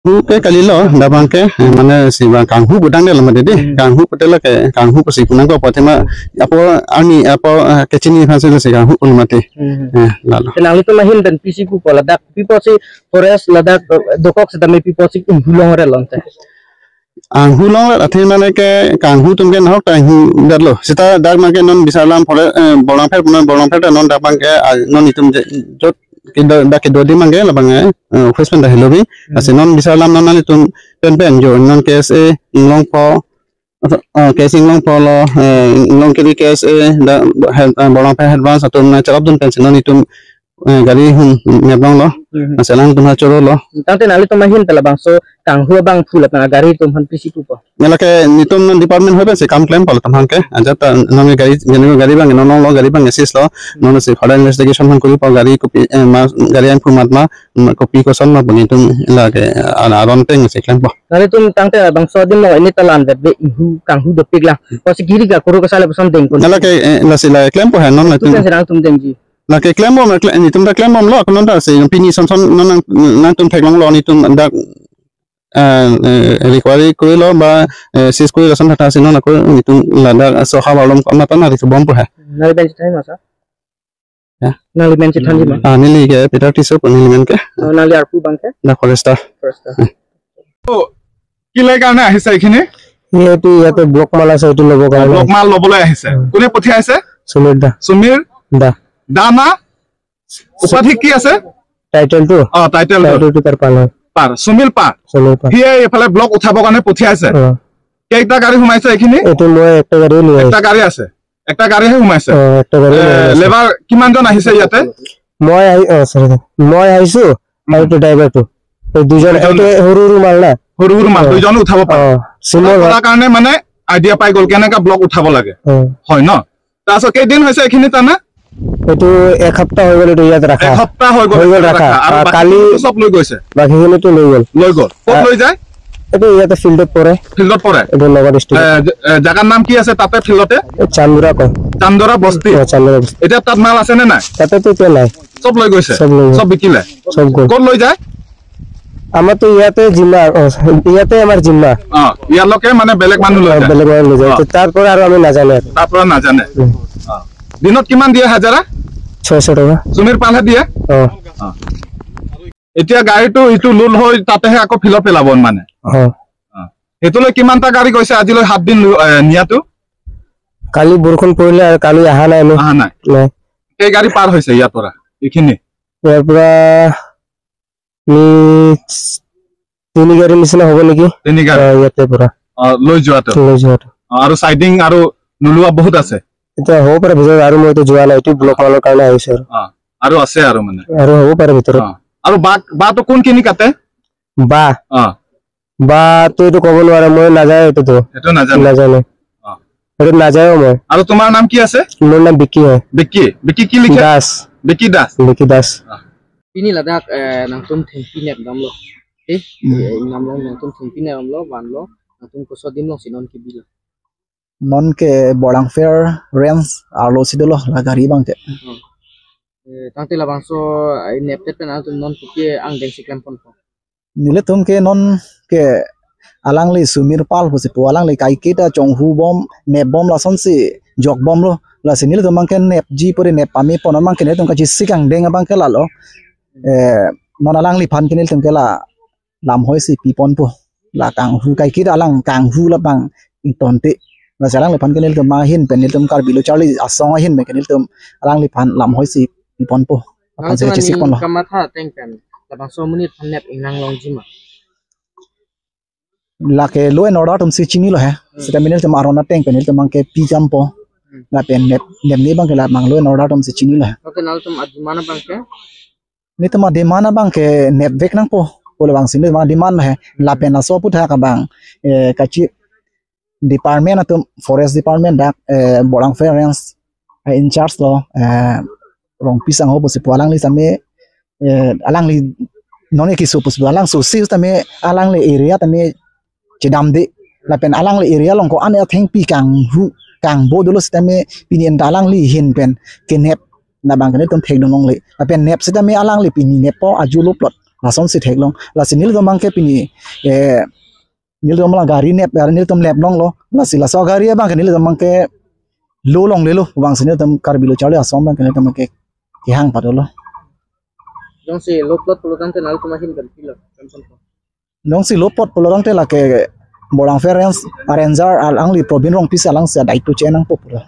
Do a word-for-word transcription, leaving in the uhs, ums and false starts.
Kanghu ke kalilo, dak abang ke, eh, mane si abang kanghu budang de lo mati di. Hmm. Kanghu pute lake, kanghu pusi kunang ko pute ma, apo arni, apo, eh, kechini aphan si lo si kanghu lo mati. Hmm. Eh, lalo. Te nanglitum ahin pen pisi pupo ladak, pi apotsi forest ladak, eh, dokok setame pi apotsi inghu longre lonte. Inghu longre athe mane ke kanghu atum ke nahok ta inghu det lo. Seta dak abang ke non bisarlam forest, eh, Borlangpher punon Borlangpher ta non dak abang ke, ah, non itum je, jot kedo, dak kedo adim abang ke labang, eh, eh, office pen ta helo bi. Hmm. Lasi non bisarlam non nanglitum pen pen jo non K S A Inglongpho, eh, K S A Inglongpho lo, eh, Inglongkiri K S A, dak head, eh, Borlangpher head branch atum nangcherapdun pensi non itum, eh, gari hum nep longlo. Hmm. Lasi alangtum ha chorolo. Tangte nanglitum ahin pen labangso kanghu abangphu lapen agari atum aphan pisi pupo. Lake netum non department hoi pensi kam klempo latum abang ke. Ajat ta non gari, gari, gari abang non longlo, gari abang assist lo. Non si further investigation aphan koripo gari kopi, eh, ma, gari inghu mat ma, ma, kopi koson ma pu netum lake, ah, aron ateng si klempo. Nanglitum tangte labangso adim lo ini ta la-an vet ve inghu kanghu dopik lang. Apotsi giri ka kuru kasale puson dengpon. Lake, eh, lasi la klempo he non Kopi latum. Pensi nangtum dengji. Lake klembom, kle-, netum ta klembomlo, ako non ta si pini son son non nang, nangtum theklonglo netum dak, eh, eh, recovery korilo ba, eh, seize kori lason thata si non ako netum ladak soha balom ko mata nari kebompo he. Nangli pen chethan ma sir? Ya. Nangli pen chethanji ma? Ah, neli ke Peter Tisso pu neli men ke. Oh, nangli arpu abang ke? Dak forester. Forester. Hmm. তো, কি লাগে কাৰণে আহিছে এইখিনি? এইটো ইয়াতে ব্লক মাল আছে, এইটো ল'ব অ, কাৰণে। ব্লক মাল ল'বলৈ আহিছে। উম। কোনে পঠিয়াইছে? সুমিৰ দা। সুমিৰ দা। দা না? উপাধি কি আছে? টাইটেলটো? অ, টাইটেলটো। টাইটেলটো তাৰ পাল হয়। পাৰ, সুমিল পাৰ। সুমিল পাৰ। সিয়ে এইফালে ব্লক উঠাবৰ কাৰণে পঠিয়াইছে। অ। কেইটা গাড়ী সোমাইছে এইখিনি? এইটো মই একটা গাড়ী লৈ এটা আহিছোঁ। গাড়ী আছে। একটা গাড়ীহে সোমাইছে। অ, একটা গাড়ী এ, লৈ আহিছোঁ। লেবাৰ কিমানজন আহিছে ইয়াতে? মই আহি-, অ, চৰি, চৰি। মই আহিছোঁ আৰু উম। এইটো ড্ৰাইভাৰটো। এই দুজন, দুজন। এইটো সৰু সৰু মাল না। সৰু সৰু মাল, অ। দুইজনো উঠাব পাৰে। অ, চিমৰ উঠাব পৰা কাৰণে মানে আইডিয়া পাই গ'ল কেনেকা ব্লক উঠাব লাগে। অ। হয় ন? তাৰপিছত কেইদিন হৈছে এইখিনি টানা? এইটো এক সপ্তাহ হৈ গ'ল, এইটো ইয়াত ৰাখা। এসপ্তাহ হৈ গ'ল হৈ গ'ল এইটো ৰাখা। ৰাখা। আৰু আ, বাকী কালি খিনিতো চব লৈ গৈছে? বাকীখিনিতো লৈ গ'ল। লৈ গ'ল। ক'ত আ, লৈ যায়? এইটো ইয়াতে ফিল্ডত পৰে। ফিল্ডত পৰে? এইটো নগাঁও ডিষ্ট্ৰিক্টত। এ, জ-, এ, জাগাৰ নাম কি আছে তাতে ফিল্ডতে? এই চান্দুৰা কয়। চান্দুৰা বস্তি? অ, চান্দুৰা বস্তি। এতিয়া তাত মাল আছে নে নাই? তাতেতো এতিয়া নাই। চব লৈ গৈছে? চব লৈ গ'ল। চব বিকিলে? চব গ'ল। ক'ত লৈ যায়? আমাৰতো ইয়াতে জিম্মা, অ, ইয়াতে আমাৰ জিম্মা। অ, ইয়ালৈকে মানে বেলেগ মানুহ লৈ অ, যায়? বেলেগ মানুহ লৈ যায়। অ। তো তাৰ পৰা আৰু আমি নাজানো আৰু। তাৰ পৰা নাজানে? উম। অ। দিনত কিমান দিয়ে হাজিৰা? ছয়শ টকা। সুমিৰ পালহে দিয়ে? অ। অ। এতিয়া গাড়ীটো ইটো লোড হৈ তাতেহে আকৌ ফিল্ডত পেলাব মানে? অ। অ। সেইটোলৈ কিমানটা গাড়ী গৈছে আজিলৈ সাত দিন, এ, নিয়াটো? কালি বৰষুণ পৰিলে আৰু কালি অহা নাই আমি। অহা নাই? নাই। কেই গাড়ী পাৰ হৈছে ইয়াৰ পৰা এইখিনি? ইয়াৰ পৰা নি-, তিনি গাড়ী নিচিনা হ'ব নেকি? তিনি গাড়ী? অ, ইয়াতে পৰা। অ, লৈ যোৱাটো? লৈ যোৱাটো। অ, আৰু চাইডিং আৰু নোলোৱা বহুত আছে? এতিয়া হ'ব পাৰে ভিতৰত, আৰু মইতো যোৱা নাই, এইটো ব্লক মালৰ কাৰণে আহিছোঁ আৰু। অ, আৰু আছে আৰু মানে? আৰু হ'ব পাৰে ভিতৰত। অ, আৰু বাঘ, বাঘটো কোনখিনি কাটে? বাঘ? অ। বাঘটো এইটো ক'ব নোৱাৰে, মই নাযায় এইটোতো। সেইটো নাজানে? নাজানে। অ। এইটো নাযায়ও মই। আৰু তোমাৰ নাম কি আছে? মোৰ নাম বিকি হয়। বিকি? বিকি কি লিখে? দাস। বিকি দাস? বিকি দাস। অ। Pini ladak, eh, nangtum thengpi nepdamlo. Eh, hmm, eh, namlo nangtum thengpi nepdamlo, vanlo, nangtum koso adim alongsi non kebilo? Non ke Borlangpher Range arlosi dolo la gari abang ke. Hmm. Eh, tangte labangso, eh, neptet pen nangtum non kopi angdengsi klemponpo? Nelitum ke non ke alangli Sumir Pal pusi pu alangli kaiketa chonghu bom, nep bom lasonsi jok bomlo. Lasi nelitum abang ke nepji puri nep pame pon abang ke nelitum kachesik angdeng abang ke lalo. Eh, non alangliphan ke nelitum ke la lamhoisi piponpo. La kanghu kaiketa alang kanghu labang ingtonte. Lasi alangliphan ke nelitum abang ahin pen nelitum Karbi Lo Charli Asong ahin pen ke nelitum alangliphan lamhoisi piponpo. Aphan si nangtum chesik aning ponlo. Kamatha ateng pen labangso amonit aphan nep ingnang longji ma? Lake law and order atumsi chinilo he. Hmm. Seta nelitum aron ateng pen nelitum abang ke pijampo. Hmm. Lapen nep, nepne abang ke labang law and order atumsi chinilo he. Okay, nangtum ademand abang ke? Nelitum ademand abang ke nepvek nangpo. Pu labangsi nelitum ademand he. Hmm. Lapen laso aphuthak abang, eh, kachi department atum, forest department dak, eh, Borlangpher Range, eh, in charge lo, eh, Rongpi Sangho pusi pu alangli sitame, eh, alangli non ke kiso pusi pu alang sosi sitame alangli area tame chedamde. Lapen alangli area along ko-an athengpi kanghu kangbo dolo sitame pini anta alangli ahin pen kenep labang ke nelitum thekdun longle. Lapen nep sitame alangli pini neppo ajo lo plot. Lasonsi theklong. Lasi nelitum abangke pini, eh, nelitum la gari nep, gari nelitum lep longlo. Lasi laso gari abangke nelitum abangke lo longlelo. Vangsi nelitum Karbi Lo Charli Asong abangke nelitum abangke kehang padolo. Jongsi lo plot pulo tangte nangtum ahin kan pilo, kan son po. Jongsi lo plot pulo tangte lake Borlangphe Range arranger alangli Probin Rongpi si alangsi adai tu chenang po pulo.